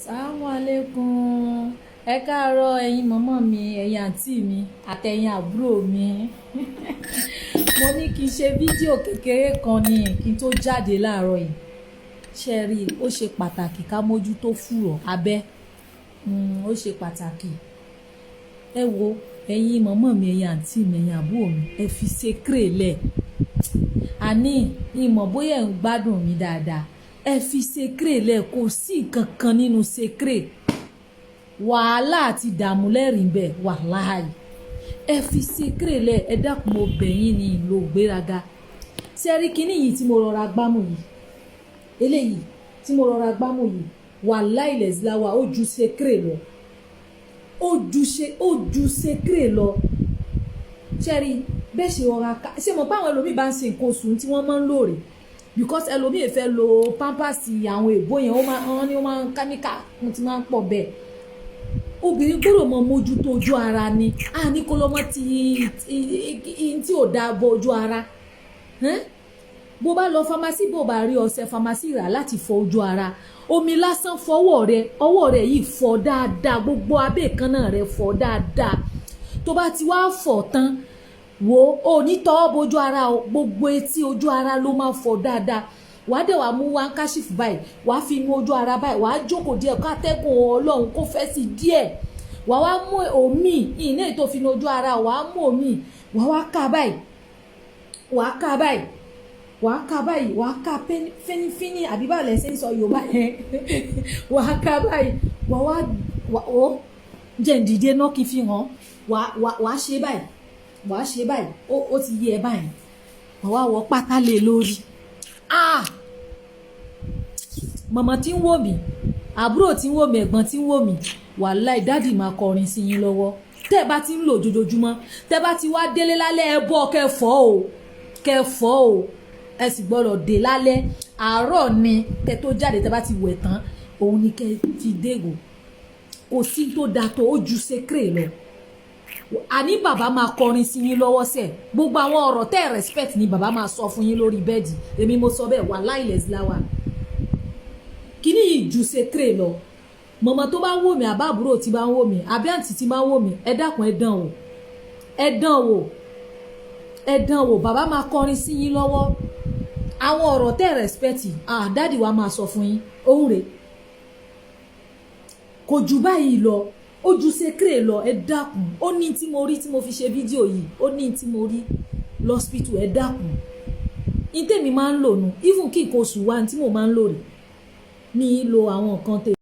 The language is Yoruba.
Assalamu alaikum. Ẹ káàárọ̀, ẹ̀yin mummy mi, ẹ̀yin àǹtí mi àtẹ̀yin àbúrò mi. Mo ní kí n ṣe fídíò kékeré kan ní kí n tó jáde láàárọ̀ yìí. Ṣé ẹ rí, ó ṣe pàtàkì ká mójútó fùrọ̀ abẹ́. Ó ṣe pàtàkì. Ẹ wo, ẹ̀yin mummy mi, ẹ̀yin àǹtí mi, ẹ̀yin àbúrò mi, ẹ fi secret lẹ̀. Àní, ìmọ̀ bóyá ẹ̀ ń gbádùn mi dáadáa. Ẹ fi secret lẹ̀, kò sí nǹkan kan nínú secret. Wàhálà àti ìdààmú lẹ́rìí bẹ́ẹ̀, wàláì. Ẹ fi secret lẹ̀, ẹ dákun, mo bẹ̀ yín ní ìlò gbéraga. Ṣé ẹ rí kíní yìí tí mo rọra gbámú yìí? Eléyìí tí mo rọra gbámú yìí, wàláì lẹ̀síláwà, ó ju secret lọ. Ó ju secret lọ. Ṣé ẹ rí bẹ́ẹ̀ ṣe rọra ká? Ṣé mo pé àwọn ẹlòmíì bá ń ṣe nǹkan oṣù tí wọ́n máa ń lò rè? Because ẹlòmíì fẹ́ lo pampers àwọn èbó yẹn, ó máa wọ́n ní ó máa ń kámíkà ti máa ń pọ̀ bẹ́ẹ̀. Obìnrin gbọ́dọ̀ mọ mójútó ojú ara ni. A ní kó lọ́mọ tí tí ò dáa bọ ojú ara. Bó bá lọ pharmacy, bó bá rí ọṣẹ pharmacy rà láti fọ ojú ara, omi lásán fọwọ́ rẹ, ọwọ́ rẹ yìí fọ dáadáa, gbogbo abẹ́ ìkànnà rẹ fọ dáadáa. Tó bá ti wá fọ tán, wo ò ní tọwọ́ bojú ara o, gbogbo etí ojú ara ló máa fọ dáadáa. Wàá dẹ̀ wàá mú handkerchief báyìí, wàá fi nu ojú ara báyìí, wàá jókòó díẹ̀ kó atẹ́gùn Ọlọ́run kó fẹ́ sí díẹ̀. Wàá wá mú omi ìní èyí tó fi nu ojú ara, wàá mú omi, wàá wá ká báyìí, wàá ká báyìí, wàá ká báyìí, wàá ká fínífíní, àbí báwo lẹ ṣe ń sọ Yorùbá yẹn? Wàá ká báyìí, wàá wá ó jẹ́ ń dìde náà kí n fi hàn. Wàá ṣe báyìí, wàá ṣe báyìí, ó ti yé ẹ báyìí. Wàá wá wọ pátá lé lórí. Ah, mummy tí ń wò mí, àbúrò tí ń wò mí, ẹ̀gbọ́n tí ń wò mí, wàláì, daddy máa kọrin sí yín lọ́wọ́. Tẹ́ ẹ bá ti ń lò jojoojúmọ́, tẹ́ bá ti wá délé lálẹ́, ẹ bọ́ kẹ́ fọ́ o, kẹ́ fọ́ o. Ẹ sì gbọ́dọ̀ dé lálẹ́, àárọ̀ ni kẹ́ tó jáde. Tẹ́ bá ti wẹ̀ tán, òun ni kẹ́ fi dégò. Kò sí tó da tó, ó ju secret lọ. Àní bàbá máa kọrin sí yín lọ́wọ́ sẹ̀. Gbogbo àwọn ọ̀rọ̀ tẹ́ ẹ̀ respect ni bàbá máa sọ fún yín lórí bed. Èmi mo sọ bẹ́ẹ̀, wàláì lẹ́sìláwà, kíní yìí ju secret lọ. Mummy tó bá ń wò mí, àbá àbúrò tí bá ń wò mí, àbí àǹtí tí bá ń wò mí, ẹ dákun, ẹ dán wò, ẹ dán wò, ẹ dán wò. Bàbá máa kọrin sí yín lọ́wọ́. Àwọn ọ̀rọ̀ tẹ́ ẹ̀ respect, ah, daddy wa máa sọ fún yín. Òun rèé, kò jù báyìí lọ, ó ju secret lọ. Ẹ dákun, ó ní tí mo rí tí mo fi ṣe fídíò yìí, ó ní tí mo rí lọ́spítù. Ẹ dákun, ní tèmi máa ń lò nù, even kí nǹkan oṣù wa tí mo máa ń lò rè, mi lo àwọn nǹkan tèmi.